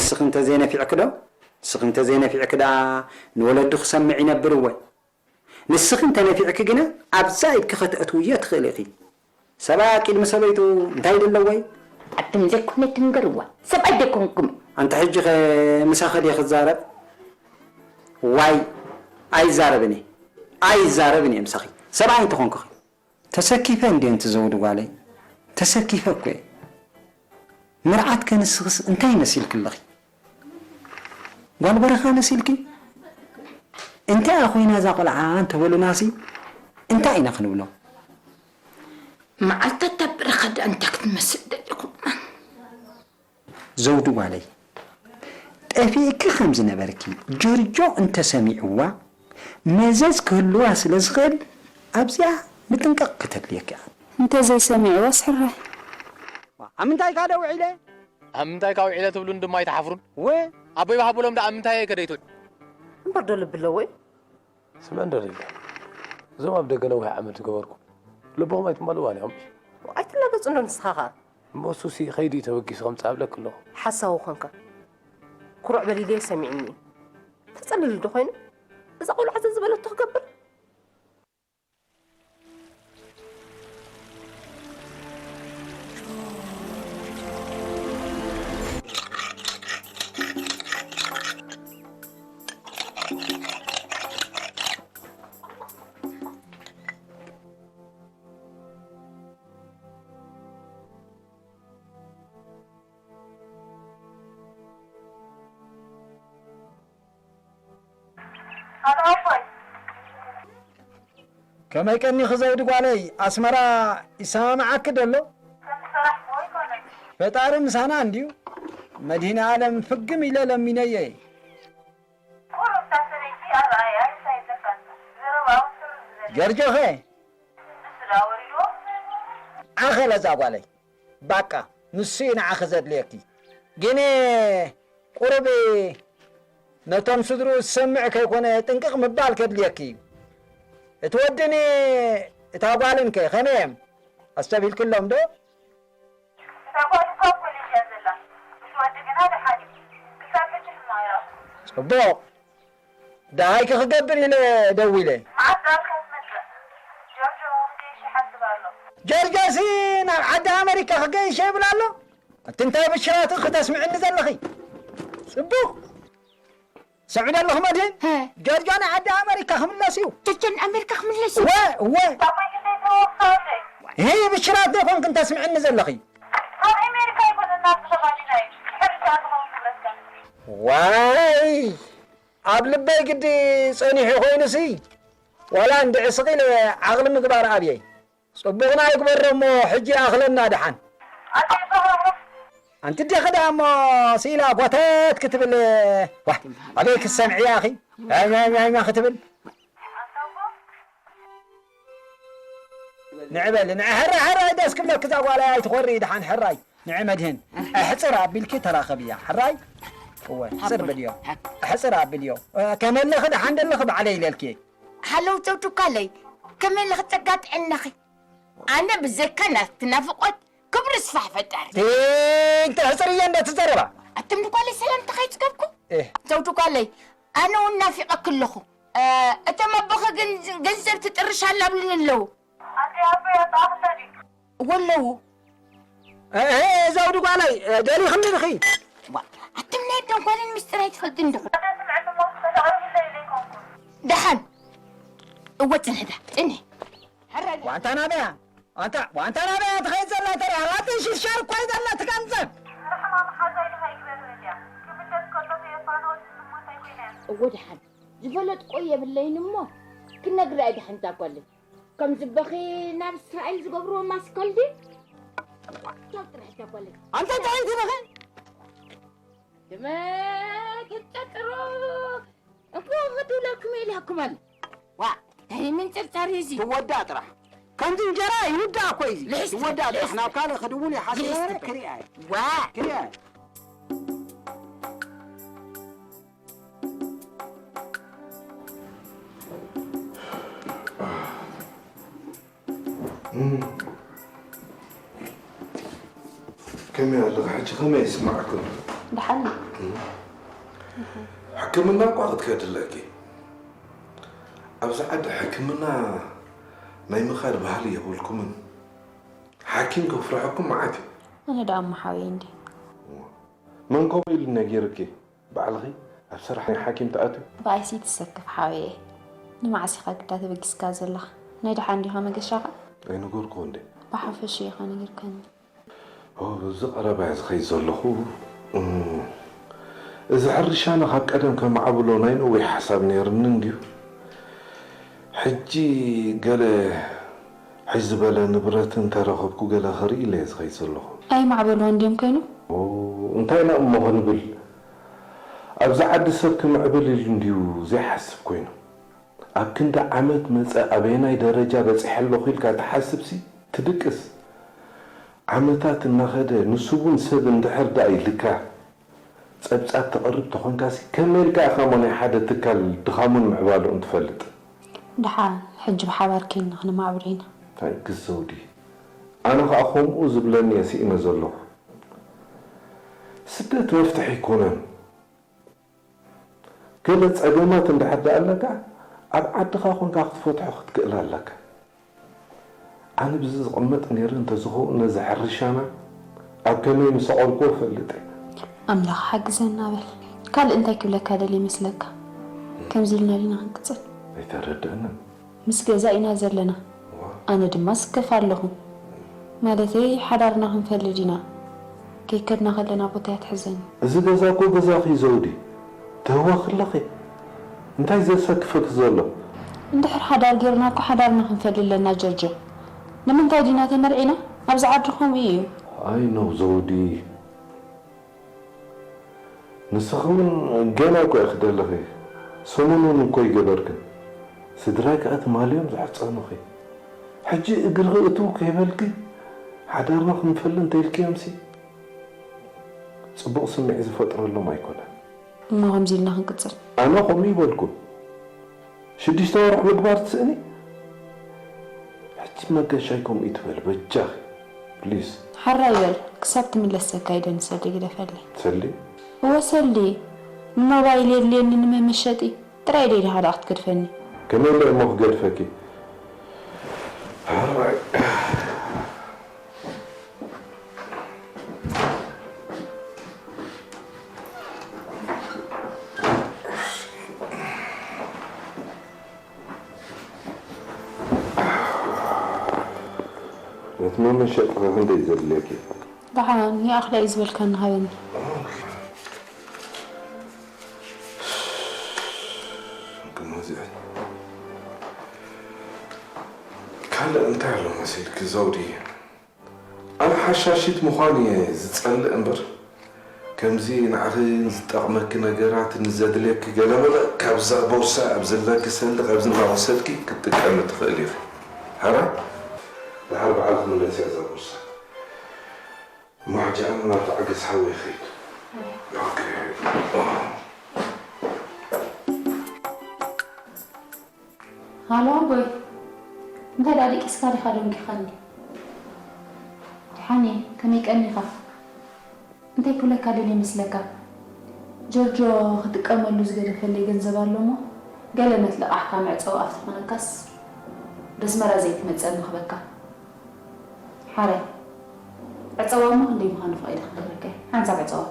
ንስኺ እንተዘይነፊዕኪ ዶ? ንስኺ እንተዘይነፊዕኪ ደኣ ንወለዱ ክሰምዕ ይነብር እወ። ንስኺ እንተነፊዕኪ ግና ኣብዛ ኢድኪ ከተእትውዮ ትኽእሊ ኢኺ። ሰብኣይ ኣብ ቅድሚ ሰበይቱ እንታይ ይደለዎ እዩ? ኣቱም ዘይኮነ ትንገርዋ። ሰብኣይ ዘይኮንኩም። ኣንታ ሕጂ ኸ ምሳኺ ድየ ክዛረብ? ዋይ ኣይዛረብን እየ። ኣይዛረብን እየ ምሳኺ። ሰብኣይ እንተኾንኩኺ። ተሰኪፈ እንድየ እንቲ ዘውዲ ጓለይ። ተሰኪፈ እኮ እየ። መርዓት ከ ንስኽስ እንታይ መሲልኪ ኣለኺ? ጓል በረኻ መሲልኪ? እንታይ ኮይና እዛ ቆልዓ እንተበሉናሲ እንታይ ኢና ክንብሎ? መዓልታት ኣብ በረኻ ደኣ እንታይ ክትመስል ደሊኹም? ዘውዲ ጓለይ፣ ጠፊእኪ ከም ዝነበርኪ ጆርጆ እንተሰሚዕዋ መዘዝ ክህልዋ ስለ ዝኽእል ኣብዚኣ ምጥንቃቕ ክተድልየኪ እያ። እንተዘይሰሚዕዋስ ሕራይ። ኣብ ምንታይ እካ ደው ዒለ? ኣብ ምንታይ እካ ውዒለ ትብሉን ድማ ኣይትሓፍሩን? ወ ኣቦይ ባሃብሎም ደኣ ኣብ ምንታይ እየ ከደይትውዕ? እምበር ዶ ልቢ ኣለዎ እዩ? ስምዕ እንዶ ሊንዳ፣ እዞም ኣብ ደገ ነዊሕ ዓመት ዝገበርኩም ልብኹም ኣይትመልእዋን ኢኹም። ኣይትላገጽ እንዶ ንስኻ ኸኣ። እሞ እሱሲ ከይዱ እዩ ተበጊሱ ከምጽእ ኣብለኪ ኣለኹ። ሓሳዊ ኾንካ። ኩርዕ በል ኢለዮ ሰሚዕኒ እዩ። ተጸልል ዶ ኾይኑ? እዛ ቆልዓ ዘ ዝበለቶ ክገብር? ከመይ ቀኒኺ ዘውዲ ጓለይ? ኣስመራ ይሰማምዓኪ ዶ ኣሎ? ፈጣሪ ምሳና እንድዩ። መድህኒ ኣለም ፍግም ኢለ ለሚነየ። ጀርጆኸ? ዓኸ ለዛ ጓለይ። ባቃ፣ ንሱ እዩ ንዓኺ ዘድልየኪ። ግን ቁሩብ ነቶም ስድርኡ ዝሰምዕ ከይኮነ ጥንቅቕ ምባል ከድልየኪ እዩ። እቲ ወድን እታ ጓልን ከ ከመይ እዮም? ኣስተብሂልክሎም ዶ? እታ ጓል እኳ ኣብ ኮሌጅ እያ ዘላ። እቲ ወዲ ግና ደሓን እዩ። ክሳብ ሕጂ ሕማቕ ይረኣኹ። ጽቡቕ። ደሃይኪ ክገብር ኢለ ደዊለ። መዓስ ደኣ ኢልካ ትመጽእ? ጆርጆ እውን ገይሽ ይሓስብ ኣሎ። ጆርጆሲ ናብ ዓዲ ኣመሪካ ክገይሽ ይብል ኣሎ። እቲ እንታይ ብሽራትኺ ክተስምዕኒ ዘለኺ? ጽቡቕ። ሰምዒ ዶ ኣለኹ መድህን? ሀ። ጆርጆ ናብ ዓዲ ኣመሪካ ክምለስ እዩ። ጆርጆ ንኣመሪካ ክምለስ እዩ? እወ፣ እወ። ሳቆይ ግደይ ተወፋውለይ። ይሄ ብሽራት ዶ ኮንክ እንተስምዕኒ ዘለኺ? ካብ ኣሜሪካ ኣይኮነን ናብ ተባዲና እዩ። ድሕሪ እዛ ትኸውን ክብለካ። ዋይ! ኣብ ልበይ ግዲ ጸኒሑ ኮይኑሲ፣ ዋላ እንድዒ ስቕ ኢለ ዓቕሊ ምግባር ኣብየይ። ጽቡቕና ይግበሮ እሞ፣ ሕጂ ይኣኽለና ደሓን። ኣንቲ ዲኺ ደኣ እሞ፣ ስኢላ ጓተት ክትብል፣ ዋ፣ ኣበይ ክትሰምዕያ ኢኺ? ኛ፣ ኛ፣ ኛ፣ ኛ ክትብል። ንዒ በሊ፣ ንዒ፣ ሕራይ፣ ሕራይ፣ ደስ ክብለኪ እዛ ጓለይ፣ ኣይትኾሪ፣ ደሓን፣ ሕራይ፣ ንዒ መድህን፣ ኣሕጽር ኣቢልኪ ተራኸብያ፣ ሕራይ፣ እወ፣ ጽር ብልዮ፣ ኣሕጽር ኣቢልዮ፣ እ፣ ከመለኺ ደሓን ደለኺ ባዕለይ ኢለልኪ። ሃለው ዘውዱ ጓለይ፣ ከመይ ኣለኺ ጸጋ ጥዕናኺ? ኣነ ብዘይካ ናትኪ ናፍቖት ክብሪ ይስፋሕ ፈጣሪ። ቲ-፣ እንተ ሕጽር እየ እንደ ትዘረባ። ኣቱም ጓለይ ሰላምታ ከይጽገብኩ? እህ። ዘውዱ ጓለይ፣ ኣነ እውን ናፊቐኪ ኣለኹ። እ፣ እቶም ኣቦኺ ግን ገንዘብ ትጥርሽ ኣላ ኣብሉኒ ኣለዉ። ኣደይ ኣቦይ ኣጣቕሰ ድዩ? እወ ኣለዉ። እ፣ እ፣ ዘውዲ ጓለይ፣ እ፣ ደሊኽኒ ዲኺ? ዋ፣ ኣቱም ናይ ኣደን ጓልን ምስጢር ኣይትፈልጥን ዲኹም? ኣደ ስምዕኒ እሞ ክተተቕርብለይ ኢለ ኣይኮንኩን። ደሓን። እወ ጽንሕታ፣ ጽንሒ። ሕራይ። ዋንታ ናበያ? ኣንታ፣ ዋንታ ናበያ ትኸይድ ዘላ ተራ? ኣጥንሽሻር እኳ እዩ ዘላ ትጋንዘብ። ንሕማም ሓዛይ ድኻ ይግበር በልያ። ክብደት ከሎ ዘየፋንዎ ዝስሞት ኣይኮይናን። እወ ደሓን። ዝፈለጥኮ የብለይን እሞ ክነግራ እየ ደሓን እዛ ጓለይ። ከም ዝበኺ ናብ እስራኤል ዝገብርዎ ማስኮል ድዩ? ቻው ጥራሕ እዛ ጓለይ። ኣንታ እንታይ ትበኺ? ደመ ተጨጥሮ እኮ ክትብለኩም ኢላኩም ኣለ። ዋ፣ እንታይ ምንጭርጫር እዩ እዚ? ትወዳእ ጥራሕ። ከምዚ እንጀራ ይውዳእ እኮ እዩ እዚ። ልሕስ፣ ይወዳእ ጥራሕ። ልሕስ። ናብ ካልእ ክድውል ይሓስብ ልሕስ ነበረ፣ ትበል። ክሪኣ እየ። ዋ። ክሪኣ እየ። እም። ከመይ ኣለኺ ሕጂ? ከመይ ይስማዕኪ ኣሎ? ደሓን እዩ። ሕክምና እኳ ክትከድለኪ፣ ኣብዚ ዓዲ ሕክምና ናይ ምኻድ ባህሊ የብልኩምን። ሓኪም ከፍርሐኩም መዓት እዩ። ኣነ ደኣ እሞ ሓወየ እንዲ። መን ከምኡ ኢሉ ነጊርኪ? ባዕልኺ ኣብ ስራሕ ናይ ሓኪም ትኣትዊ? ብኣይሲ ትሰክፍ ሓወየ። ንመዓስ ኢኻ ግዳ ተበጊስካ ዘለኻ? ናይ ደሓን ዲኻ መገሻኻ? ኣይነገርኩ እንዴ? ብሓፈሽ ኢኻ ነጊርካኒ። ኦ፣ በዚ ቀረባ እየ ዝኸይድ ዘለኹ። እም፣ እዚ ሕርሻና ካብ ቀደም ከማዕብሎ ናይ ነዊሕ ሓሳብ ነይርኒ እንድዩ። ሕጂ ገለ ሕዚ ዝበለ ንብረት እንተረኸብኩ ገለ ክርኢ ኢለ እየ ዝኸይድ ዘለኹ። ኣይማዕበልዎን ድዮም ከይኑ? ኦ፣ እንታይ ኢና እሞ ክንብል? ኣብዚ ዓዲ ሰብ ክምዕብል ኢሉ እንድዩ ዘይሓስብ ኮይኑ። ኣብ ክንዲ ዓመት መጸ ኣበየናይ ደረጃ በጺሐ ኣለኹ ኢልካ ትሓስብሲ ትድቅስ። ዓመታት እናኸደ ንሱ እውን ሰብ እንድሕር ደኣ ኢልካ ጸብጻብ ተቕርብ ተኾንካሲ፣ ከመይ ኢልካ ኢኻ እሞ ናይ ሓደ ትካል ድኻሙን ምዕባልኡን ትፈልጥ? ደሓን፣ ሕጂ ብሓባር ኬንና ክነማዕብሎ ኢና። እንታይ ግዘውዲ፣ ኣነ ኸኣ ከምኡ ዝብለኒ እየ ስኢነ ዘለኹ። ስደት መፍትሒ ኣይኮነን። ገለ ጸገማት እንድሕር ደኣ ኣለካ፣ ኣብ ዓድኻ ኾንካ ክትፈትሖ ክትክእል ኣለካ። ኣነ ብዚ ዝቕመጥ ነይረ እንተዝኸውን ነዚ ሕርሻና ኣብ ከመይ ምሰቐልኩዎ እፈልጥ እየ። ኣምላኽ ሓግዘና በል። ካልእ እንታይ ክብለካ ደልየ ይመስለካ? ከምዚ ኢልና ዲና ክንቅጽል? ኣይተረድእንን። ምስ ገዛ ኢና ዘለና። ዋ። ኣነ ድማ ስከፍ ኣለኹ። ማለተይ ሓዳርና ክንፈሊ ዲና? ከይከድና ከለና ቦታ እያ ትሕዘኒ። እዚ ገዛ እኮ ገዛኺ እዩ ዘውዲ። ተህወኺ ኣለኺ። እንታይ ዘሰክፈኪ ዘሎ? እንድሕር ሓዳር ጌርና እኮ ሓዳርና ክንፈሊ ኣለና ጀርጆ። ንምንታይ ዲና ተመርዒና? ኣብዚ ዓዲ ከምኡ እዩ። ኣይ ኖ ዘውዲ። ንስኺ እውን ገና እኮ ኢኺ ደለኺ። ሰሙን እውን እኮ ኣይገበርክን። ስድራይ ከኣ ትማሊ እዮም ዘሕጸኑኺ። ሕጂ እግርኺ እትው ከይበልኪ ሓዳርና ክንፈሊ እንተኢልክዮምሲ ጽቡቕ ስምዒት ዝፈጥረሎም ኣይኮነን። እሞ ከምዚ ኢልና ክንቅጽል? ኣነ ከምኡ ይበልኩ። ሽዱሽተ ወርሒ ምግባር ትስእኒ? ሕጂ መገሻይ ከምኡ ይትበል በጃኺ ፕሊዝ። ሓራይ በል፣ ክሳብ ትምለስ ዘካይደኒ ሰሊ ግደፈለይ። ሰሊ? እወ ሰሊ፣ ንሞባይል የድልየኒ ንመመሸጢ ጥራይ ደይ ድኻ ደኣ ክትገድፈኒ? ከመይ ኢለ እሞ ክገድፈኪ? ሓራይ። ነቲ መመሸጥኻ ክንደይ ዘድልየኪ? ደሓን ይኣኽላ እዩ ዝበልካኒ ሃበኒ። ግን እዚኣ ካልእ እንታይ ኣሎ መሲልኪ ዘውዲ? ኣነ ሓሻሺት ምዃን እየ ዝጸልእ እምበር፣ ከምዚ ንዓኺ ዝጠቕመኪ ነገራት ንዘድልየኪ ገለመለ ካብዛ ቦርሳ ኣብ ዘለኪ ሰንዲ ካብዚ እናወሰድኪ ክትጥቀሚ ትኽእሊ ኢኺ። ሓራ? ድሓር በዓል ክምለስ እያ እዛ ቦርሳ። እሞ ሕጂ ኣነ ናብ ተዓገስ ሓወይ ይኸይድ። ኦኬ። ሃሎ ኣቦይ፣ እንታይ ደኣ ደቂስካ ዲኻ ደንጊኻኒ? ደሓን እየ፣ ከመይ ቀኒኻ? እንታይ ክብለካ ደልየ ይመስለካ? ጆርጆ ክጥቀመሉ ዝገደፈለይ ገንዘብ ኣሎ እሞ፣ ገለ መትለቓሕካ መዕጸዊ ኣፍ ተኾነካስ፣ ደስመራ ዘይትመጸኒ ክበካ። ሓራይ፣ ዕጸዋ እሞ ክንደይ ምዃኑ ፈቒደ ክነግረካ እየ። ሓንሳብ ዕጸዋ።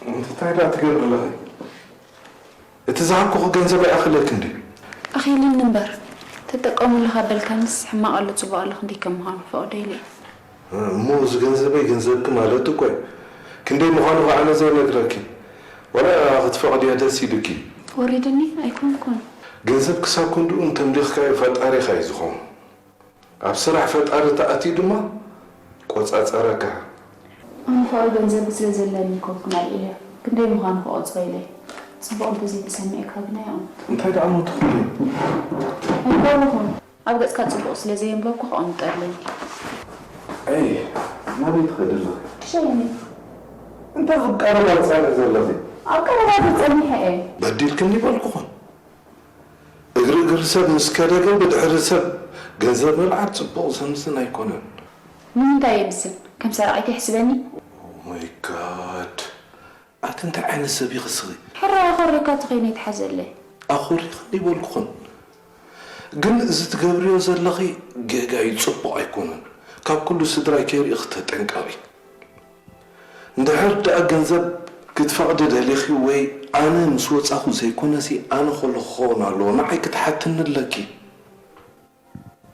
እንታይ ደኣ ትገብሪ ኣለኺ? እቲ ዝሃብኩኺ ገንዘብ ኣይኣኽለክን ድዩ? ኣኺሉኒ እምበር፣ ተጠቀሙሉ ካብ በልካንስ ሕማቕ ኣሎ ጽቡቕ ኣሎ ክንደይ ከም ምዃኑ ፈቕዶ ኢለ እየ። እሞ እዚ ገንዘበይ ገንዘብኪ ማለት እኮ እዩ። ክንደይ ምዃኑ ኸዓ ኣነ ዘይነግረኪ። ዋላ ክትፈቕድዮ ደስ ኢሉኪ። ወሪዱኒ ኣይኮንኩን። ገንዘብ ክሳብ ክንድኡ እንተምሊኽካዮ ፈጣሪኻ እዩ ዝኸውን። ኣብ ስራሕ ፈጣሪ ተኣትዩ ድማ ቆጻጸረካ። ኣነ ኸኣ ገንዘብ ስለ ዘለኒ ኣይኮንኩን ኣልዒለዮ። ክንደይ ምዃኑ ክቖጽሮ ኢለ እየ። ጽቡቕ እንተዘይተሰሚዕካ ግና ይቕመጥ። እንታይ ደኣ እሞ ትኹኒ? ኣይኮንኩን። ኣብ ገጽካ ጽቡቕ ስለ ዘየንበብኩ ከቐምጠለይ። ኣይ ናበይ ትኸዲ ኣለኺ? ሸይኒ እንታይ ኣብ ቀረባ ትጸንሒ ዘለኺ? ኣብ ቀረባ ዶ ጸኒሐ እየ። በዲልክኒ በልኩኽን። እግሪ እግሪ ሰብ ምስ ከደ ግን ብድሕሪ ሰብ ገንዘብ ምልዓል ጽቡቕ ዘምዝን ኣይኮነን። ንምንታይ የምስል? ከም ሰራቒት ይሕስበኒ? Oh my God ኣቲ እንታይ ዓይነት ሰብ ኢኺ ስኺ? ሕራይ ኣኾሪካ ተኸይነ ይትሓዘለይ። ኣኾሪኽኒ በልኩኽን። ግን እዚ ትገብርዮ ዘለኺ ጌጋ እዩ፣ ጽቡቕ ኣይኮነን። ካብ ኩሉ ስድራይ ከይርኢኺ ተጠንቀቒ። እንድሕር ደኣ ገንዘብ ክትፈቕዲ ደሊኺ ወይ ኣነ ምስ ወጻኹ ዘይኮነሲ ኣነ ከለኹ ክኸውን ኣለዎ፣ ንዓይ ክትሓትኒ ኣለኪ።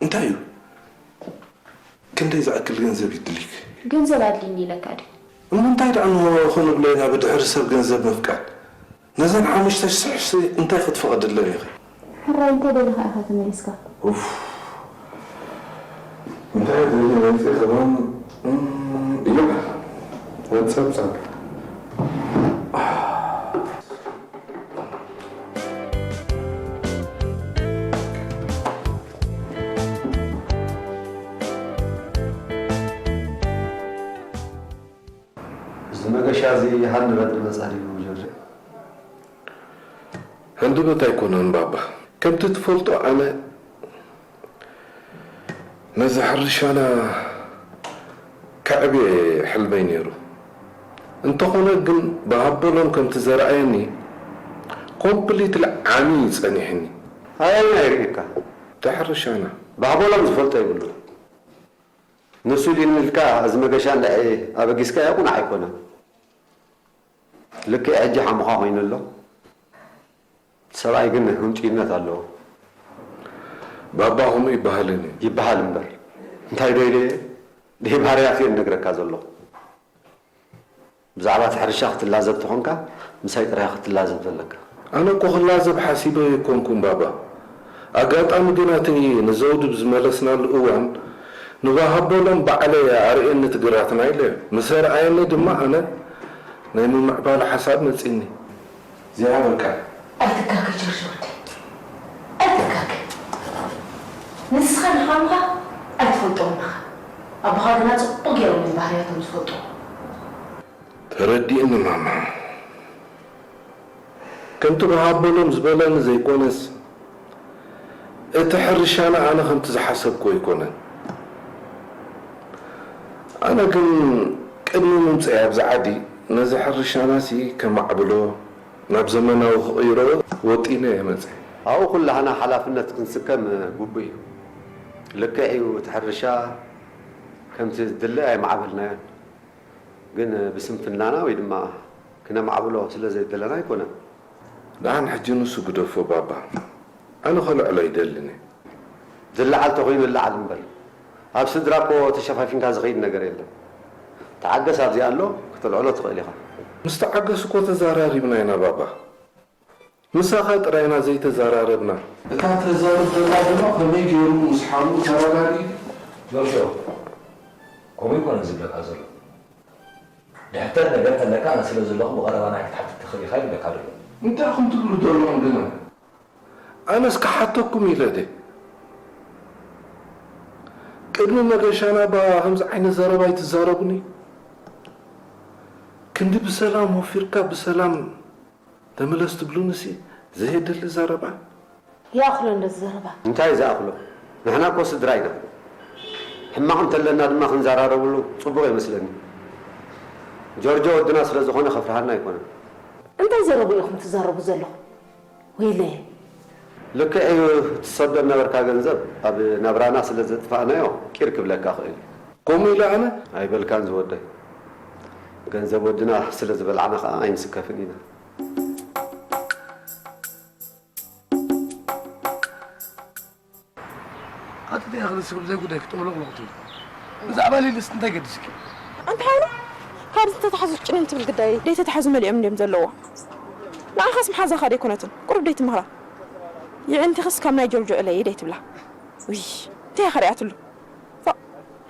እንታይ እዩ? ክንደይ ዝኣክል ገንዘብ ይድልይኪ? ገንዘብ ኣድልኒ ኢለካ ድዩ? እሞ እንታይ ደኣ ንሆ ክንብሎ ኢና ብድሕሪ ሰብ ገንዘብ ምፍቃድ? ነዘን ሓሙሽተ ሽሕ እንታይ ክትፈቕድለን ኢኺ? ሕራይ እንታይ ደሊኻ ኢኻ ተመሊስካ? ኡፍ እንታይ ደሊ መፂ ከማን እያ ወፀብፃብ እዚ መገሻ እዚ ሃንደበት ዝመጻ ድዩ ጆርጆ? ሃንደበት ኣይኮነን ባባ። ከምቲ ትፈልጦ ኣነ ነዚ ሕርሻና ከዕብየ ሕልመይ ነይሩ። እንተኾነ ግን ብሃቦሎም ከምቲ ዘርኣየኒ ኮምፕሊትሊ ዓሚ እዩ ጸኒሕኒ። ኣየናይ ርኢካ? እቲ ሕርሻና። ብሃቦሎም ዝፈልጦ የብሉን። ንሱ ኢሉኒ ኢልካ እዚ መገሻ እንድዒ ኣበጊስካዮ ቁኑዕ ኣይኮነን። ልክዕ ሕጂ ሓሙኻ ኮይኑ ኣሎ። ሰብኣይ ግን ህንጡይነት ኣለዎ። ባባ ከምኡ ይበሃልን እዩ። ይበሃል እምበር እንታይ ዶ ኢለ እየ? ደይ ባህርያቱ እየ ዝነግረካ ዘለኹ። ብዛዕባ እቲ ሕርሻ ክትላዘብ ተኾንካ ምሳይ ጥራይ ክትላዘብ ዘለካ። ኣነ እኮ ክላዘብ ሓሲበ ኣይኮንኩን ባባ። ኣጋጣሚ ግን ኣቲ ንዘውዲ ብዝመለስናሉ እዋን ንባሃቦሎም ባዕለይ ኣርእየኒ እቲ ግራትና ኢለ። ምስ ኣርኣየኒ ድማ ኣነ ናይ ምምዕባሉ ሓሳብ መጺኒ። እዚኣ በቃ። ኣይትካከ ጆርጆ ወደይ ኣይትካከ። ንስኻ ንሓውኻ ኣይትፈልጦን ኢኻ። ኣቦኻ ግና ጽቡቕ ገይሮም እዮም ባህርያቶም ዝፈልጡ። ተረዲእኒ ማማ። ከምቲ ብሃበሎም ዝበለኒ ዘይኮነስ፣ እቲ ሕርሻና ኣነ ከምቲ ዝሓሰብኩ ኣይኮነን። ኣነ ግን ቅድሚ ምምፀይ ኣብዚ ዓዲ ነዚ ሕርሻናሲ ከማዕብሎ፣ ናብ ዘመናዊ ክቕይሮ ወጢነ እየ መፅየ። ኣብኡ ኩላህና ሓላፍነት ክንስከም ግቡእ እዩ። ልክዕ እዩ፣ እቲ ሕርሻ ከምቲ ዝድለ ኣይማዕበልናዮን። ግን ብስንፍናና ወይ ድማ ክነማዕብሎ ስለ ዘይደለና ኣይኮነን። ደሓን ሕጂ ንሱ ግደፎ ባባ፣ ኣነ ከልዕሎ ኣይደልን እየ። ዝለዓል ተኾይኑ ይለዓል እምበር፣ ኣብ ስድራ እኮ ተሸፋፊንካ ዝኸይድ ነገር የለን። ተዓገስ ኣብዚኣ ኣሎ፣ ክተልዕሎ ትኽእል ኢኻ። ምስ ተዓገስ እኮ ተዘራሪብና ኢና ባባ። ምሳኻ ጥራይ ኢና ዘይተዘራረብና። እታ ተዛርብ ዘላ ድማ ከመይ ገይሩ ምስ ሓውኡ ተረዳዲኡ። ጆርጆ ከምኡ ኣይኮነን ዝብለካ ዘሎ። ድሕተት ነገር ተለካ ኣነ ስለ ዘለኹ ብቐረባ ንዓይ ክትሓትት ትኽእል ኢኻ ይብለካ ዘሎ። እንታይ ኢኹም ትብሉ ዘለኹም ግና? ኣነስ ክሓተኩም ኢለ ድየ? ቅድሚ መገሻና እባ ከምዚ ዓይነት ዘረባ ኣይትዛረቡኒ። ክንዲ ብሰላም ወፊርካ ብሰላም ተመለስ ትብሉንሲ ዘየድሊ ዘረባ። ይኣኽሎ እንደዚ ዘረባ። እንታይ እዩ ዝኣኽሎ? ንሕና እኮ ስድራ ኢና። ሕማቕ እንተለና ድማ ክንዘራረብሉ ጽቡቕ ይመስለኒ። ጆርጆ ወድና ስለ ዝኾነ ከፍርሃና ኣይኮነን። እንታይ ዘረቡ ኢኹም ትዛረቡ ዘለኹም? ወይለየ። ልክዕ እዩ፣ ትሰዶ ነበርካ ገንዘብ ኣብ ናብራና ስለ ዘጥፋእናዮ ቂር ክብለካ እኽእል እዩ። ከምኡ ኢለ ኣነ? ኣይበልካን ዝወደይ። ገንዘብ ወድና ስለ ዝበላዕና ኸኣ ኣይንስከፍን ኢና። ኣቲ እንታይ ኢኺ ንስኺ ብዘይ ጉዳይ ክጠውለቕለቕ ትብሊ? ብዛዕባ ሊልስ እንታይ ገዲስኪ? ኣንታ ሓይሉ ካብዚ እንተተሓዙ ጭንን ትብል ግዳይ ደይተተሓዙ መሊኦም እንድዮም ዘለዎ። ንዓኻስ መሓዛኻ ደይኮነትን ቁሩብ ደይትምህራ። የዕንቲኽስ ካብ ናይ ጆርጆ እለዪ ደይትብላ። ውይ እንታይ ኢኻ ሪኣትሉ? ፎእ።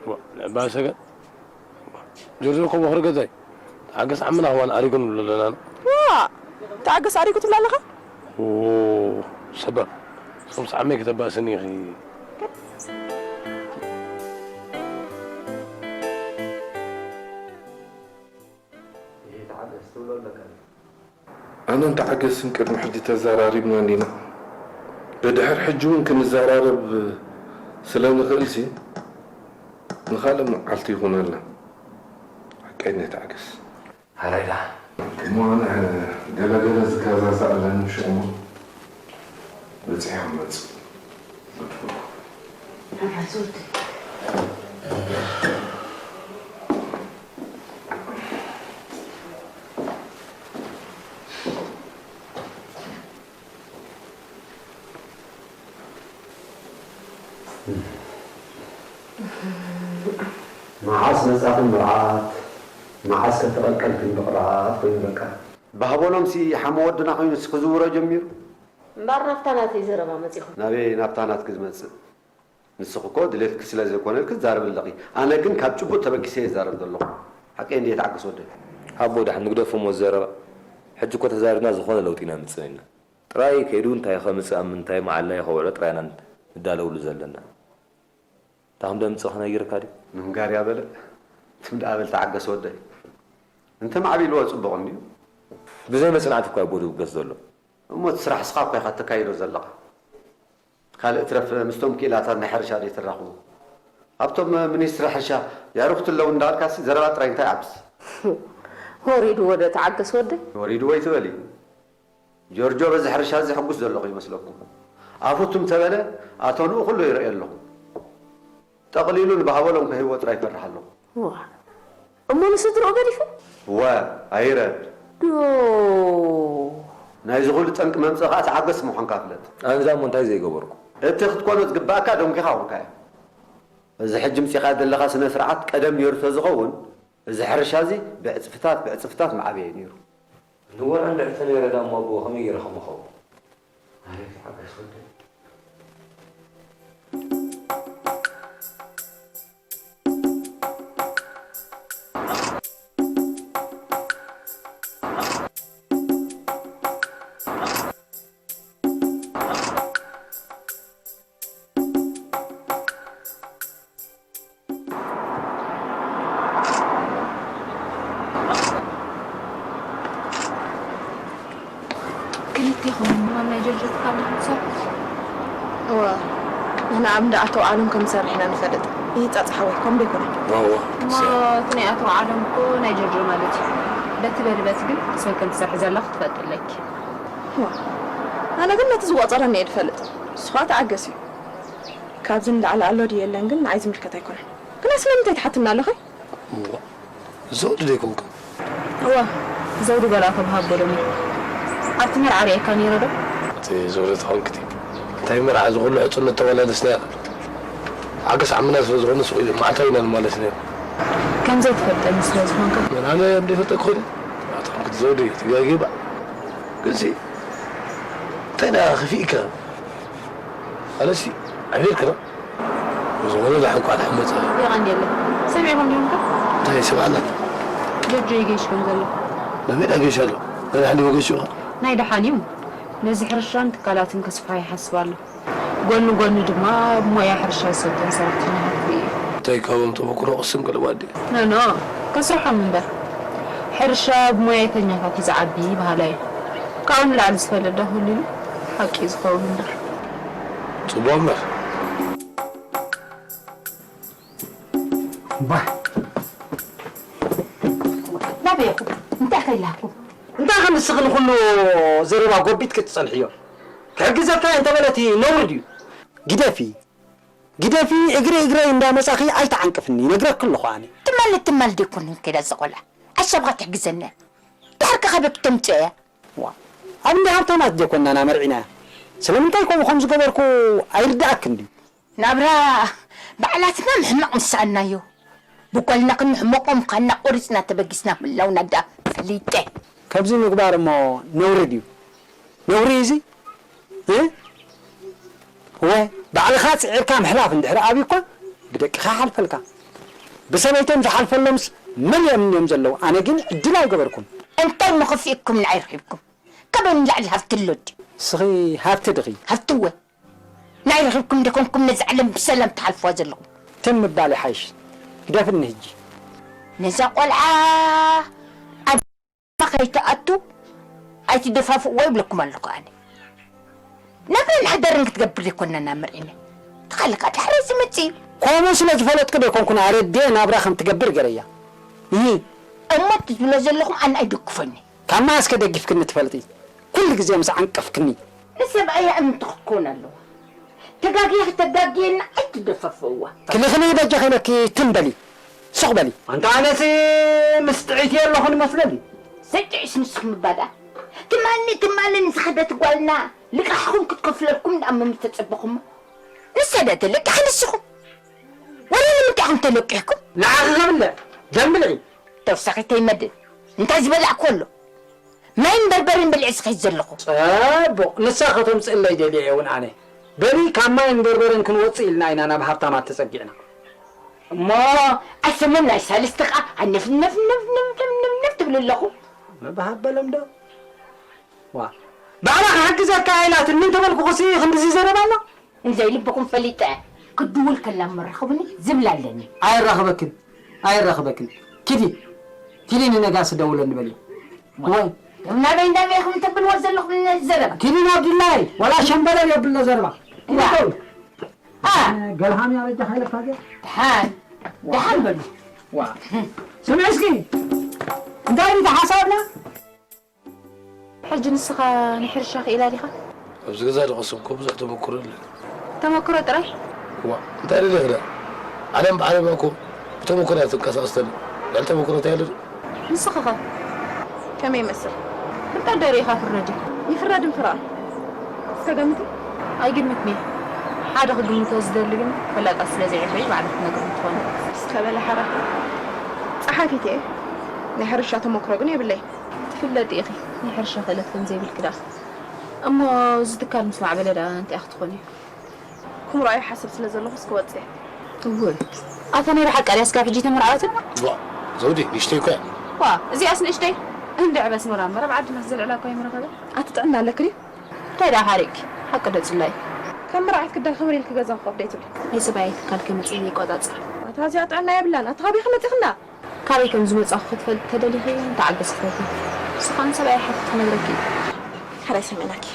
ዋ ንዕባ ሰገን ጆርጆ እኮ ምኽሪ ገዛይ ተዓገስ ዓምና ከማን ኣሪጉ ንብሎ ኣለና። ዋእ ተዓገስ ኣሪጉ ትብላ ኣለኻ? ኦ ሰባብ ጾምስ ዓመይ ከተባእስኒ ኢኺ። ኣነን ተዓገስን ቅድሚ ሕጂ ተዘራሪብና እንዲና። ብድሕር ሕጂ እውን ክንዘራረብ ስለ ንኽእልሲ ንኻልእ መዓልቲ ይኹነልና። ሓቀይ ነይ ተዓገስ። ሓራይ ደሓን። እሞ ኣነ ገለ ገለ ዝከዛዛእ ኣለኒ ሽዑ እሞ በጺሐ ክመጽእ። መዓስ መጻኹም መርዓት፣ መዓስ ከተቐልቀልክን ብቕርዓት ኮይኑ በቃ። ባህበሎምሲ ሓመ ወድና ኮይኑስ ክዝውሮ ጀሚሩ። እምበኣር ናብታ ናተይ ዘረባ መጺኹም። ናበይ ናብታ ናትኪ ዝመጽእ? ንስኺ እኮ ድሌትኪ ስለ ዘይኮነልኪ ትዛረቢ ኣለኺ። ኣነ ግን ካብ ጭቡጥ ተበጊሰ እየ ዝዛረብ ዘለኹ። ሓቀይ እንድየ ተዓገስ ወደይ። ኣቦ ደሓን ንግደፎ እሞ ዘረባ። ሕጂ እኮ ተዛሪብና ዝኾነ ለውጢ ኢና ምጽእ ኢና። ጥራይ ከይዱ እንታይ ከምጽእ ኣብ ምንታይ መዓላ ይኸውዕሎ ጥራይ ኢና ንዳለውሉ ዘለና። እታ ከም ደምጽእ ክነግርካ ድዩ? ምንጋር እያ በለ። ትም ደኣ በል ተዓገስ ወደይ። እንተ ማዕቢልዎ ጽቡቕ እንድዩ። ብዘይ መጽናዕቲ እኳ እዩ ኣቦ ዝውገዝ ዘሎ። እሞ እቲ ስራሕ እስኻ እኳ ኢኻ እተካይዶ ዘለኻ። ካልእ ትረፍ ምስቶም ክኢላታት ናይ ሕርሻ ደይ ትራኽቡ? ኣብቶም ሚኒስትሪ ሕርሻ የዕሩኽቲ ኣለዉ እንዳበልካሲ ዘረባ ጥራይ እንታይ ዓብስ? ወሪድዎ ዶ ተዓገስ ወደይ? ወሪድዎ ኣይትበሊ። ጆርጆ በዚ ሕርሻ እዚ ሕጉስ ዘለኹ ይመስለኩም? ኣፉ ትም ተበለ ኣቶ ንኡ ኩሉ ይርእዮ ኣለኹ። ጠቕሊሉ ንባህበሎም ከህይቦ ጥራይ ይፈርሕ ኣለኹ። ዋ፣ እሞ ንስድርኡ ገዲፉ? ወ፣ ኣይረድ። ዶ። ናይዚ ኩሉ ጠንቂ መምጽኢ ከኣ ተዓገስ ምዃንካ ፍለጥ። ኣነ እዛ እሞ እንታይ ዘይገበርኩ? እቲ ክትኮኖ ዝግባእካ ደንኪኻ ኮንካዮ። እዚ ሕጂ ምጺኻ ዘለኻ ስነ ስርዓት ቀደም ነይሩ ተዝኸውን፣ እዚ ሕርሻ እዚ ብዕጽፍታት ብዕጽፍታት ምዓበየ ነይሩ። ንወራ እንድሕር ተነይረ ዳሞ ኣቦ ከመይ ገይረ ከም እኸውን? ኣቤት ሓጎስ ወደይ። ክልቴኹም ኣብ ናይ ጀርጆ ትካል ዲኹም ትሰርሑ? እወ፣ ንሕና ኣብ እንዳ ኣቶ ዓለም ከም ንሰርሕ ኢና ንፈልጥ። ይህጻጽ ሓወይ፣ ከምኡ ዶ ኣይኮነን? እወ፣ እሞ እቲ ናይ ኣቶ ዓለም እኮ ናይ ጀርጆ ማለት እዩ። በቲ በሊ በቲ ግን ክስበን ከም ትሰርሒ ዘለኺ ትፈልጢ ኣለኪ። እወ፣ ኣነ ግን ነቲ ዝቆጸረኒ እየ ዝፈልጥ። ንሱ ኸኣ ተዓገስ እዩ። ካብዚ ንላዕሊ ኣሎ ድዩ የለን ግን ንዓይ ዝምልከት ኣይኮነን። ግና ስለምንታይ ትሓትና ኣለኺ? እሞ፣ ዘውዲ ዶ ኣይኮንክን? እወ፣ ዘውዲ ጓል ኣቶ ብሃጎ ዶ እሞ። ኣብቲ መርዓ ርእየካ ነይረ ዶ? እቲ ዘውዲ ተኾንክቲ። እንታይ መርዓ፣ እዚ ኩሉ ሕጽነት ተመላለስና ኢና። ሓገስ ዓምና ስለ ዝኾነ ሱቕ ኢሉ መዓልታዊ ኢና ንመላለስ ነይሩ። ከም ዘይትፈልጠኒ ስለ ዝኾንካ። መን ኣነ ከም ዘይፈልጠኪ ኮይነ? ኣቶ ኾንክቲ ዘውዲ፣ ትጋጊ ባዕ። ግንሲ፣ እንታይ ደኣ ከፊእካ? ኣነሲ፣ ኣቤልክና? ብዝኾነ ደሓን እንኳዕ ደሓን መጻ። የቐንየለይ። ሰሚዕኩም ዲኹም ከ? እንታይ ይስማዕ ኣሎ? ጆርጆ ይገይሽ ከም ዘሎ። ናበይ ደኣ ገይሽ ኣሎ? ናይ ደሓን ዲሞ ገይሽ ኢኻ? ናይ ደሓን እዩ። ነዚ ሕርሻን ትካላትን ከስፍሖ ይሓስብ ኣሎ። ጎኒ ጎኒ ድማ ብሞያ ሕርሻ ዝሰልጠኑ ሰራሕተኛታት ክርኢ እዩ። እንታይ ካብኦም ተመኩሮ ቅስም ገለ ባዲ? ኖ፣ ኖ፣ ከስርሖም እምበር። ሕርሻ ብሞያተኛታት እዩ ዝዓቢ በሃላይ እየ። ካብኡ ንላዕሊ ዝፈልጥ ዶ ክህሉ ኢሉ? ሓቂ እዩ ዝኸውን እምበር። ጽቡቕ እምበር። እምባ። ናበይ ኢኹም? እንታይ ከይላኩም? እንታይ ከም ንስኺ ንኹሉ ዘረባ ጎቢት ክትጸንሕዮ? ክሕግዘካ እየ እንተበለ እቲ ነውሪ ድዩ? ግደፊ። ግደፊ፣ እግሪ እግረይ እንዳመጻኺ ኣይትዓንቅፍኒ፣ ይነግረኪ ኣለኹ ኣነ። ትማል ትማል ደይኮንን ከይዳ እዛ ቆልዓ። ኣሻብኻ ትሕግዘና እያ። ድሓር ከ ካበይ ክተምጽኦ እያ? ዋ፣ ኣብ እንዳ ሃብታማት ደይኮንና መርዒናያ። ስለምንታይ ከምኡ ከም ዝገበርኩ ኣይርድኣክን ድዩ? ናብራ ባዕላትና ምሕማቕ ምስ ሰኣንናዮ፣ ብጓልና ክንሕመቖ ምዃንና ቆሪጽና ተበጊስና ምህላውና ደኣ ፈሊጠ። ከምዚ ምግባር እሞ ነውሪ ድዩ? ነውሪ እዩ እዚ? እ? እወ፣ ባዕልኻ ጽዒርካ ምሕላፍ እንድሕር ኣብዩኳ፣ ብደቅኻ ይሓልፈልካ። ብሰበይቶም ዝሓልፈሎምስ መን እዮም እዮም ዘለዉ? ኣነ ግን ዕድል ኣይገበርኩን። እንታይ እሞ ከፊእኩም ንዓይ ረኺብኩም? ካበይ ንላዕሊ ሃብቲ ኣሎ ድዩ? ንስኺ ሃብቲ ዲኺ? ሃብቲ እወ። ናይ ረኺብኩም ደኮንኩም ነዚ ዓለም ብሰላም ትሓልፍዋ ዘለኹም? ትም ምባል ይሓይሽ። ግደፍኒ ህጂ። ነዛ ቆልዓ ኣድማ ከይትኣቱ ኣይትደፋፍእዎ ይብለኩም ኣለኹ ኣነ። ናብራን ሓዳርን ክትገብር ዘይኮና ናብ መርዒነ። ተኻልካ ዳሕራይ ዝመጽእ እዩ። ከምኡ ስለ ዝፈለጥኩ ዶ ይኮንኩን ኣረድኤ ናብራ ከም ትገብር ገረያ። እሂ። እሞ እቲ ትብሎ ዘለኹም ኣነ ኣይደግፎን እየ። ካብ መዓስ ከ ደጊፍክኒ ትፈልጢ? ኩሉ ግዜ ምስ ዓንቀፍክኒ። ንሰብኣያ እምንቲ ክትኮን ኣለዋ። ተጋግየ ከተጋግየና ኣይትደፋፍእዋ። ክልኽሊ በጃኺ ኢለኪ ትም በሊ። ስቕ በሊ። ኣንታ ኣነሲ ምስ ጥዒት እየ ኣለኹ ንመስለኒ። ዘይጥዒስ ንስኹም እባ ደኣ። ትማሊ፣ ትማሊ ንዝኸደት ጓልና ልቃሕኹም ክትከፍለልኩም ደኣ እሞ ምተጸበኹሞ። ንሳ ደኣ ተለቂሓ ንስኹም። ወላ ንምንታይ ኢኹም ተለቂሕኩም? ንዓኺ ከብልዕ፣ ደም ብልዒ። ተወሳኺ ተይመድእ። እንታይ ዝበላዕኩ ኣሎ? ማይን በርበርን በሊዐ ዝኸይድ ዘለኹ። ጸቡቕ፣ ንሳ ከተምጽእለይ ደልየ እየ እውን ኣነ። በሊ፣ ካብ ማይን በርበርን ክንወጽእ ኢልና ኢና ናብ ሃብታማት ተጸጊዕና። እሞ፣ ኣሰመን ናይ ሳልስቲ ኸኣ ነፍ፣ ነፍ፣ ነፍ ትብሉ ኣለኹ። ምባሃበሎም ዶ? ዋ፣ ባዕላ ክሕግዘካ ኢላትኒ እንተበልኩኹሲ ክንድዚ ዘረባ ኣሎ? እንዘይ ልብኹም ፈሊጠ ክድውል ከላ እሞ ራኸቡኒ ዝብል ኣለኒ። ኣየራኽበክን፣ ኣየራኽበክን። ኪዲ፣ ኪዲ ንነጋሲ ደውለኒ በልዮ። ወይ፣ ናበይ ናበይ ኢኹም ተብልዎ ዘለኹም ነዚ ዘረባ? ኪዲ ናብ ድላይ፣ ዋላ ሸምበለል የብሎ ዘረባ። ዋ። ደውል። ኣ። ገልሃም ያበጃ ሓይለካ ገ? ደሓን፣ ደሓን በሉ። ዋ። ስምዒ እስኪ፣ እንታይ ድዩ ሓሳብና? ሕጂ ንስኻ ናይ ሕርሻ ክኢላ ዲኻ? ኣብዚ ገዛ ዶ ቀሰምኮ ብዙሕ ተመኩሮ ኣለኒ። ተመኩሮ ጥራይ? እዋ፣ እንታይ ደሊኺ ደኣ? ዓለም ብዓለማ እኮ ብተመኩሮ እያ ትንቀሳቐስ ተላ። ልዕሊ ተመኩሮ እንታይ ኣሎ ድዩ? ንስኺ ኸ? ከመይ ይመስል? ፍልጠት ዶ ርኢኻ ፍረዲ? ይፍረድ እምፍራ። እስከ ገምቲ? ኣይግምትን እየ። ሓደ ክግምቶ ዝደሊ ግን ፈላጣት ስለ ዘይዕበዩ ባዕልኺ ክትነግርኒ ትኾኒ። እስከ በለ ሓራ። ጸሓፊት እየ። ናይ ሕርሻ ተመኩሮ ግን የብለይ። ትፍለጢ ኢኺ፣ ናይ ሕርሻ ክእለት ከም ዘይብልኪ ደኣ። እሞ እዚ ትካል ምስ ማዕበለ ደኣ እንታይ ክትኾኒ? ክምርዖ ይሓስብ ስለ ዘለኹስ ክወጽእ እየ። እውይ፣ ኣታ ናይ ብሓቂ ድያስ ካብ ሕጂ ተመርዓወትና? ዋ፣ ዘውዲ፣ ንእሽተይ እኮ እያ። ዋ፣ እዚኣስ ንእሽተይ? እንድዒ በስመራ እምበር ኣብ ዓድና ዘልዕላ እኮ ኣይምረኸበ። ኣቲ ጥዕና ኣለኪ ድዩ? እንታይ ደኣ ሓሪቕኪ? ሓቂ ዶ ጽላኢ? ካብ መርዓት ክዳኸም ኢልኪ ገዛ ክኸፍዶ ኣይትብሊ። ናይ ሰብኣየይ ትካል ከመጽእ ዘይቆጻጸር። ኣታ እዚኣ ጥዕና የብላን። ኣታ ካበይ ከመጺኽና? ካበይ ከም ዝመጻኹ ክትፈልጢ ተደሊኺ ተዓገሲ ክፈቲ። ንስኻን ሰብኣይ ሓቲት ክነግረኪ እዩ። ሕራይ ሰሚዕናኪ።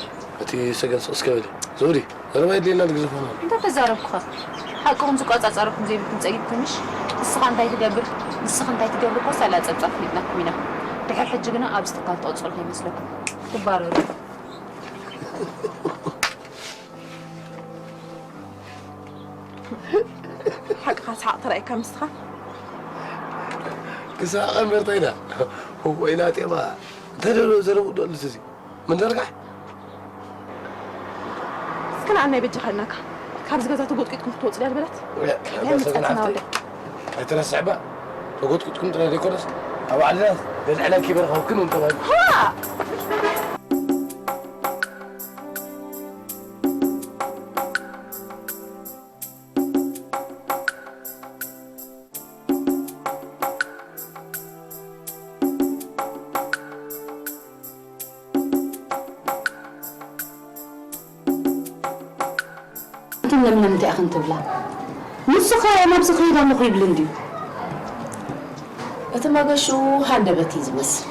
እቲ ሰገን ስቕ እስከ በሊ። ዘውዲ፣ ዘረባ የድልየና፣ ንግዘፎ ነው። እንታይ ተዛረብኩኻ? ሓቅኹም ዝቆጻጸረኩም ዘይብልኩም ጸጊብኩምሽ። ንስኻ እንታይ ትገብር፣ ንስኺ እንታይ ትገብሪ እኮ ሳላ ጸብጻብ ፈሊጥናኩም ኢና። ድሕሪ ሕጂ ግና ኣብዚ ትካል ትቕጽሉ ከይመስለኩም። ትባረሩ። ሓቅኻ ሰሓቕ ተራእየካ ምስኻ። ክስሓቕ እምበር እንታይ ኢላ? ወይና ጤማ እንተ ደሎ ዘረብኡ ዶ ኣሉስ እዚ? ምን ዘርጋሕ? እስከ ንዓና ይበጃኻ ኢልናካ። ካብዚ ገዛ ተጎጥቂጥኩም ክትወጹ ድያ ዝበለት? እያ፣ እያ፣ እዛ ሰገን መጻትና ሓፍተይ። ወደይ። ኣይትረስዕ ባ። ተጎጥቂጥኩም ጥራይ ዘይኮነስ፣ ኣብ ዓድና ዘልዕለኪ በረኸብክን እውን ተባሂሉ። ዋ! ኣንትን ለምለም እንታይ ኢኽን ትብላ? ንሱ ኸ ናብዚ ክኸይድ ኣለኹ ይብል እንድዩ። እቲ መገሽኡ ሃንደበት እዩ ዝመስል።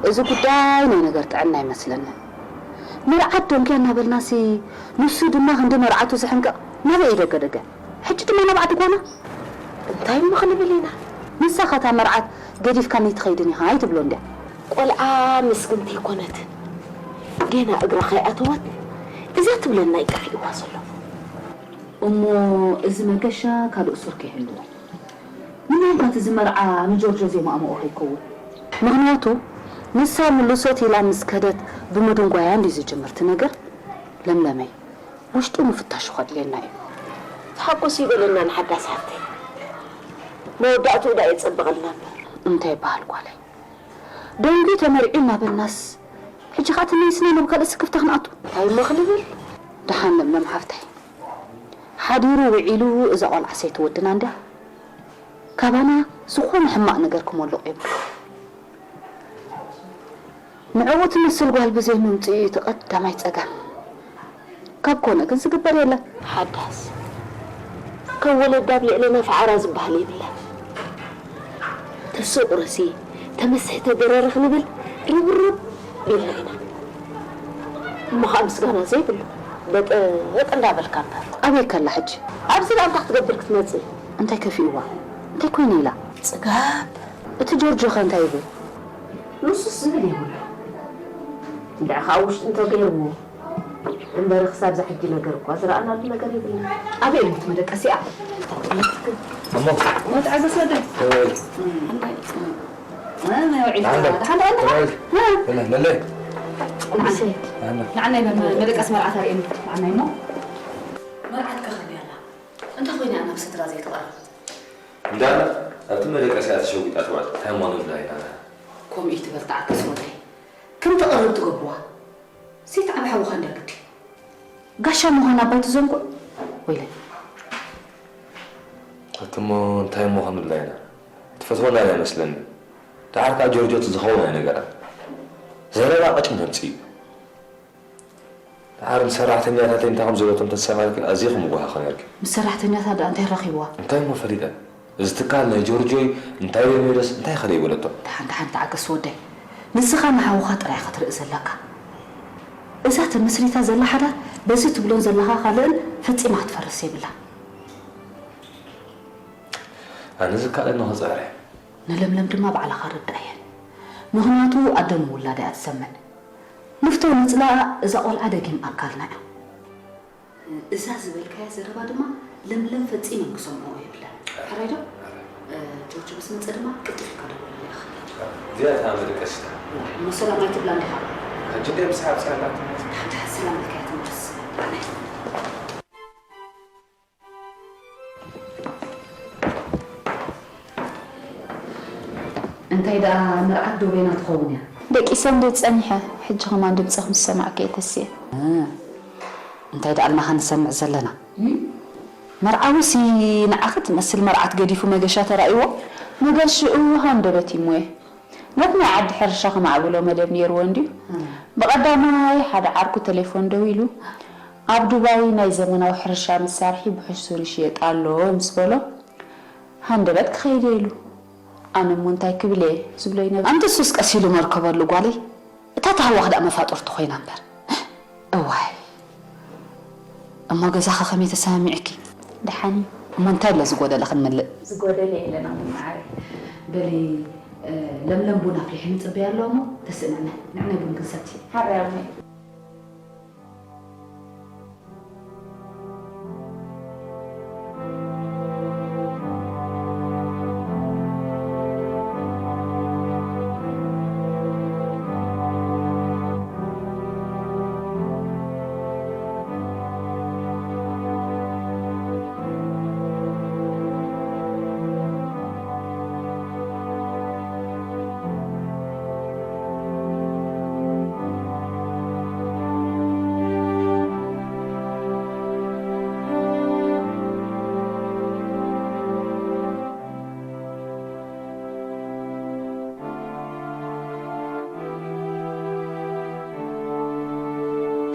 እዚ ጉዳይ ናይ ነገር ጥዕና ኣይመስለንን። መርዓት ደንጉያ እናበልናሲ ንሱ ድማ ክንዲ መርዓቱ ዝሕንቅቕ ናበይ እዩ ደገ ደገ? ሕጂ ድማ ናብዓ ድጓና? እንታይ እሞ ክንብል ኢና? ንሳኻ እታ መርዓት ገዲፍካኒ ትኸይድን ኢኻ ኣይትብሎ እንድያ? ቆልዓ ምስግንቲ ኣይኮነትን። ገና እግራ ከይኣተወት እዛ ትብለና እዩ ጠፊእዋ ዘሎ። እሞ እዚ መገሻ ካልእ ሱር ከይህልዎ። ምናልባት እዚ መርዓ ንጆርጆ ዜማእምኦ ከይከውን። ምኽንያቱ ንሳ ምልሶት ኢላ ምስ ከደት ብምድንጓያ እንድዩ ዝጅምር እቲ ነገር። ለምለመይ፣ ውሽጡ ምፍታሹ ከድልየና እዩ። ተሓጎስ ይበለና ንሓዳስ ሓፍተይ። መወዳእትኡ ደኣ የጸብቐልና እምበር። እንታይ ይበሃል ጓለይ? ደንጉዩ ተመሪዑ እናበልናስ፣ ሕጂ ኸኣ ተመሊስና ናብ ካልእ ስክፍታ ክንኣቱ? እንታይ እሞ ክንብል? ደሓን ለምለም ሓፍተይ፣ ሓዲሩ ውዒሉ እዛ ቖልዓ ሰይትወድና እንድያ ካባና ዝኾነ ሕማቕ ነገር ክመልቕ የብሉ። ንዕኡ ትመስል ጓል ብዘይ ምምጽኡ እዩ እቲ ቀዳማይ ጸገም። ካብ ኮነ ግን ዝግበር የለን። ሓዳስ ከም ወለዳ ኣብ ልዕለና ፈዓራ ዝበሃል የብላን። ተስእ ቁረሲ፣ ተመስሒ ተደረሪ ክንብል ርብርብ ኢልና ኢና። እሞ ኸኣ ምስጋና ዘይብሉ በጠጥ እንዳበልካ እምበር። ኣበይ ከላ ሕጂ? ኣብዚ ደኣ እንታይ ክትገብር ክትመጽእ? እንታይ ከፊእዋ? እንታይ ኮይነ ኢላ? ጽጋብ። እቲ ጆርጆ ኸ እንታይ ይብል? ንሱስ ዝብል የብሉ። እንድዒ ኸኣ ውሽጢ እንተገይርዎ እምበር፣ ክሳብ ዛሕጂ ነገር እኳ ዝረኣናሉ ነገር የብልና። ኣበይ እዩ እቲ መደቀሲኣ? እሞ መትዓዘስ ወደይ። ተወል። ኣንዳይ። ኣነ ውዒልካ። ኣንዳ። ደሓን ደኣ፣ ደሓን። ተወል። እ። መለ-፣ መለይ። ንዓናይ። ኣንዳ። ንዓናይ መ-፣ መደቀሲ መርዓት ኣርእየኒ። ንዓናይ እሞ። መርዓት ከኸብያ ኣላ። እንታይ ኮይና እያ ናብ ስድራ ዘይትቐርብ? እንዳላ ኣብቲ መደቀሲኣ ተሸዊጣ ትውዕል። እንታይ እሞ ንብላ ኢና? ከምኡ እዩ ትበል ተዓገስ ወደይ። ከም ትቐርብ ትገብርዋ። ዘይትዓብ ሓውኻ እንድያ ግዲ። ጋሻ ምዃን ኣባይ ትዘንግዑ? ወይለይ። ኣቲ እሞ እንታይ እሞ ክንብላ ኢና? ትፈትወና እያ መስለኒ። ደሓር ከኣ ጆርጆ እቲ ዝኸውን ኣይነገራን። ዘረባ ቀጭን ተምጽእ እዩ። ደሓር ንሰራሕተኛታተይ እንታይ ከም ዝበለቶም ተሰማዒልኪ ኣዝየ ክምጉሃ ነይርኪ። ምስ ሰራሕተኛታት ደኣ እንታይ ረኺብዋ? እንታይ እሞ ፈሊጠ? እዚ ትካል ናይ ጆርጆ እዩ፣ እንታይ ደኣ ሜሮስ እንታይ ከ ደኣ ይበለቶ? ደሓን፣ ደሓን ተዓገስ ወደይ። ንስኻ ንሓውኻ ጥራይ ኢኻ ክትርኢ ዘለካ። እዛ ተመስሪታ ዘላ ሓዳር በዚ ትብሎን ዘለኻ ካልእን ፈጺማ ክትፈርስ የብላን። ኣነ ዝከኣለኒ ክጽዕር እየ። ንለምለም ድማ ባዕልኻ ርድኣየን። ምኽንያቱ ኣደ ንውላዳ እያ ትሰምዕ። ንፍቶ ንጽላኣ እዛ ቆልዓ ደጊም ኣካልና እያ። እዛ ዝበልካያ ዘረባ ድማ ለምለም ፈጺመን ክሰምዕኦ የብለን። ሕራይ ዶ? እ፣ ጆርጆ ምስ መጸ ድማ ቅልጥፍ ኢልካ ደውለሉ ኢኻ። እዚኣ እታ መደቀሲታ። እሞ ሰላም ኣይትብላን ዲኻ? ሕጂ እንድያ ምስ ሓብሲ ኣላትና። ደሓን ደሓን ሰላም ኢልካያ ተመለስ። እንታይ ደኣ መርዓት ዶ በይና ትኸውን እያ? ደቂሰ እንድየ ጸኒሐ፣ ሕጂ ከማን ድምጽኺ ምስ ሰማዕኩ እየ ተስየ። እ፣ እንታይ ደኣ ኣልና ኸ ንሰምዕ ዘለና? እም? መርዓዊሲ ንዓኺ ትመስል መርዓት ገዲፉ መገሻ ተራእይዎ? መገሽኡ ሃንደበት እዩ እሞ። ነቲ ናይ ዓዲ ሕርሻ ከማዕብሎ መደብ ነይርዎ እንድዩ። እም። ብቐዳማይ ሓደ ዓርኩ ቴሌፎን ደዊሉ፣ ኣብ ዱባይ ናይ ዘመናዊ ሕርሻ መሳርሒ ብሕሱር ይሽየጥ ኣሎ ምስ በሎ፣ ሃንደበት ክኸይድ እየ ኢሉ። ኣነ እሞ እንታይ ክብል እየ ዝብሎ ይነብር። ኣንተ እሱስ ቀስ ኢሉ መርከበሉ ጓለይ። እታ ተሃዋኽ ደኣ መፋጥርቲ ኮይና እምበር። እዋይ። እሞ ገዛኸ ከመይ ተሰማሚዕኪ? ደሓን እዩ። እሞ እንታይ ኣሎ ዝጎደለ ክንምልእ? ዝጎደለ የለን ኣሞ መዓረይ። በሊ፣ እ፣ ለምለም ቡን ኣፍሊሐ ንጽበያ ኣሎ እሞ ተስእ ንዕነ። ንዕነ ቡን ክንሰቲ። ሓራይ ኣሞይ።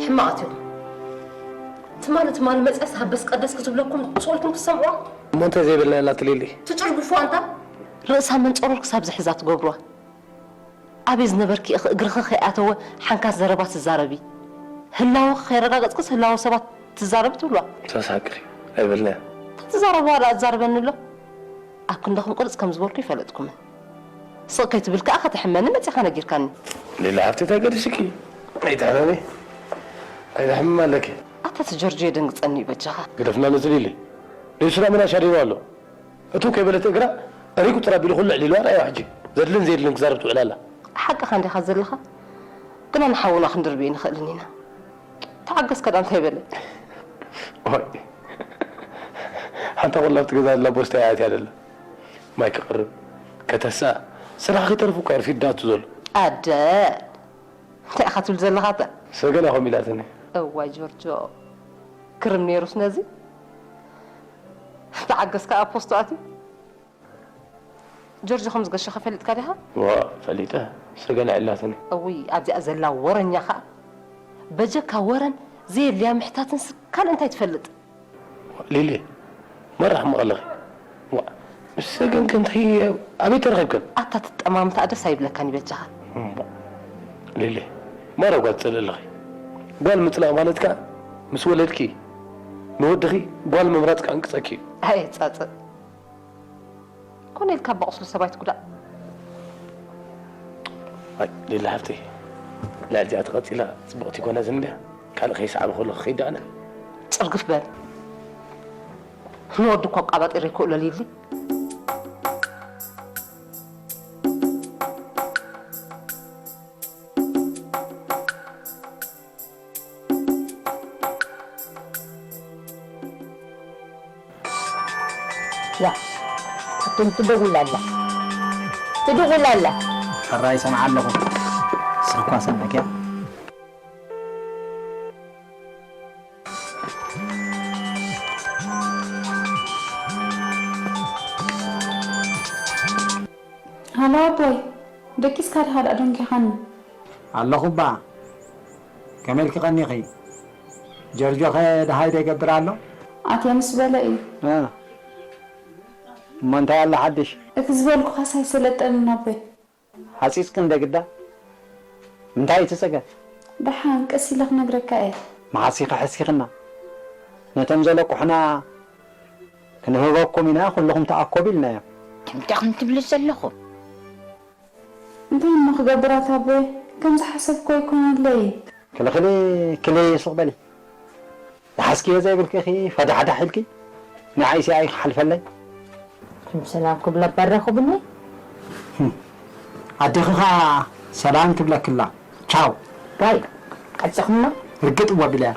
ሕማቓት ኢኹም። ትማሊ ትማሊ መጽያስ ሃበስ ቀደስ ክትብለኩም ስቕ ኢልኩም ትሰምዕዋ? እሞ እንታይ ዘይበልና ኣላትልሊ? ትጭርግፉዋ ኣንታ ርእሳ መንጸሮር ክሳብ ዝሕዛ ትገብሩዋ። ኣበይ ዝነበርኪ ኢኺ እግርኺ ከይኣተወ ሓንካስ ዘረባ ትዛረቢ? ህላወኺ ከየረጋገጽክስ ህላወ ሰባት ትዛረቢ ትብልዋ? ተሳቅሪ ኣይበልናያ። ትዛረብዋ ደኣ ትዛረበኒ ኣሎ። ኣብ ክንድኹም ቅርጽ ከም ዝበልኩ ይፈለጥኩምን። ስቕ ከይትብል ከኣ ከተሕመኒ መጺኻ ነጊርካኒ። ሊሊ ሓፍቲ እንታይ ገዲስኪ? ኣይትሕመሚ። ኣይትሕምም ኣለኪ። ኣታ እቲ ጆርጆ የደንግጸኒ እዩ በጃኻ። ግደፍና ነዚ ሊሊ። ንሱ ደኣ መን ኣሻዲሩ ኣሎ? እቱ ከይበለት እግራ ጠሪጉ ጥራ ቢሉ ኩሉ ዕሊልዋ ረኣይዋ ሕጂ። ዘድልን ዘየድልን ክዛረብ ትውዕል ኣላ። ሓቅኻ እንዲኻ ዘለኻ። ግና ንሓውና ክንድርብዮ ንኽእልን ኢና። ተዓገስ ከዳ እንታይ በለ? ኦይ። ሓንታ ቆላ ኣብቲ ገዛ ዘላ ቦስታ እያ ኣትያ ዘላ። ማይ ክቕርብ፣ ከተስኣ፣ ስራሕ ከይተርፉ እኳ እዩ ረፊዳቱ ዘሎ። ኣደ፣ እንታይ ኢኻ ትብል ዘለኻ ኣታ? ሰገና ከምኡ ኢላትኒ። እዋይ ጆርጆ፣ ክርም ነይሩስ ነዚ? ተዓገስ ከኣ ኣብ ፖስቱ ኣትዩ። ጆርጆ ከም ዝገሸኸ ፈሊጥካ ዲኻ? ዋ፣ ፈሊጠ። ሰገን ኣዕላትኒ። እውይ፣ ኣብዚኣ ዘላ ወረኛ ኸኣ። በጀካ ወረን ዘየድልያ ምሕታትን ስካል እንታይ ትፈልጥ? ሊሊ፣ ማራ ሕማቕ ኣለኺ። ዋ፣ ምስ ሰገን ከ እንታይ፣ ኣበይ ተረኺብከን? ኣታ ትጠማምታ ደስ ኣይብለካን ይበጃኻ። እምቧ፣ ሊሊ፣ ማራ ጓል ትጸልኢ ኣለኺ። ጓል ምጽላእ ማለት ከኣ ምስ ወለድኪ ንወድኺ ጓል ምምራጽ ከኣ እንቅጸኪ እዩ። ኣየ ጻጽእ። ኮነ ኢልካ ብቑስሊ ሰብ ኣይትጉዳእ። ኣይ ሊሊ ሓፍተይ፣ ልዕሊ እዚኣ ተቐጺላ ጽቡቕቲ ኣይኮነትን እንድያ። ካልእ ከይሰዓበ ከሎ ክኸይድ ኣነ። ጽርግፍ በል። ንወዲ እኮ ኣቃባጢረ ይክእሎ ሊሊ። ዋ፣ እቶም ትደውል ኣላ። ትድውል ኣላ። ሕራይ ሰምዓ ኣለኹ። ንስኺ እኳ ሰሚዕክያ። ሃሎ ኣቦይ፣ ደቂስካ ድኻ ደኣ ደንጊኻኒ? ኣለኹ እባ። ከመይ ኢልኪ ቀኒኺ? ጀርጆኸ ደሃይ ዶ ይገብር ኣሎ? ኣትየ ምስ በለ እዩ። እ። እሞ እንታይ ኣሎ ሓድሽ? እቲ ዝበልኩኻስ ኣይሰለጠንን ኣቦይ። ሓጺጽኪ እንደ ግዳ? ምንታይ እዩ እቲ ጸገም? ደሓን ቀስ ኢለ ክነግረካ እየ። መሓሲኺ ሕሲኽና። ነቶም ዘለቁሑና ክንህበኩም ኢና ኩልኹም ተኣከቡ ኢልናዮም። እንታይ ኢኹም ትብሉ ዘለኹም? እንታይ እሞ ክገብር ኣታ ኣቦይ? ከም ዝሓሰብኩ ኣይኮነለይን። ክልኽሊ ክሊ ስቕ በሊ። ዝሓዝክዮ ዘይብልኪ ኢኺ ፈዳሕዳሕ ኢልኪ ንዓይሲ ኣይክሓልፈለይ። እም ሰላም ክብላ ባረኹብኒ። ኣዴኺ ኸኣ ሰላም ትብለኪ ኣላ። ቻው። ዋይ ቀጽኹማ። ርግጥ እወ ቢለያ።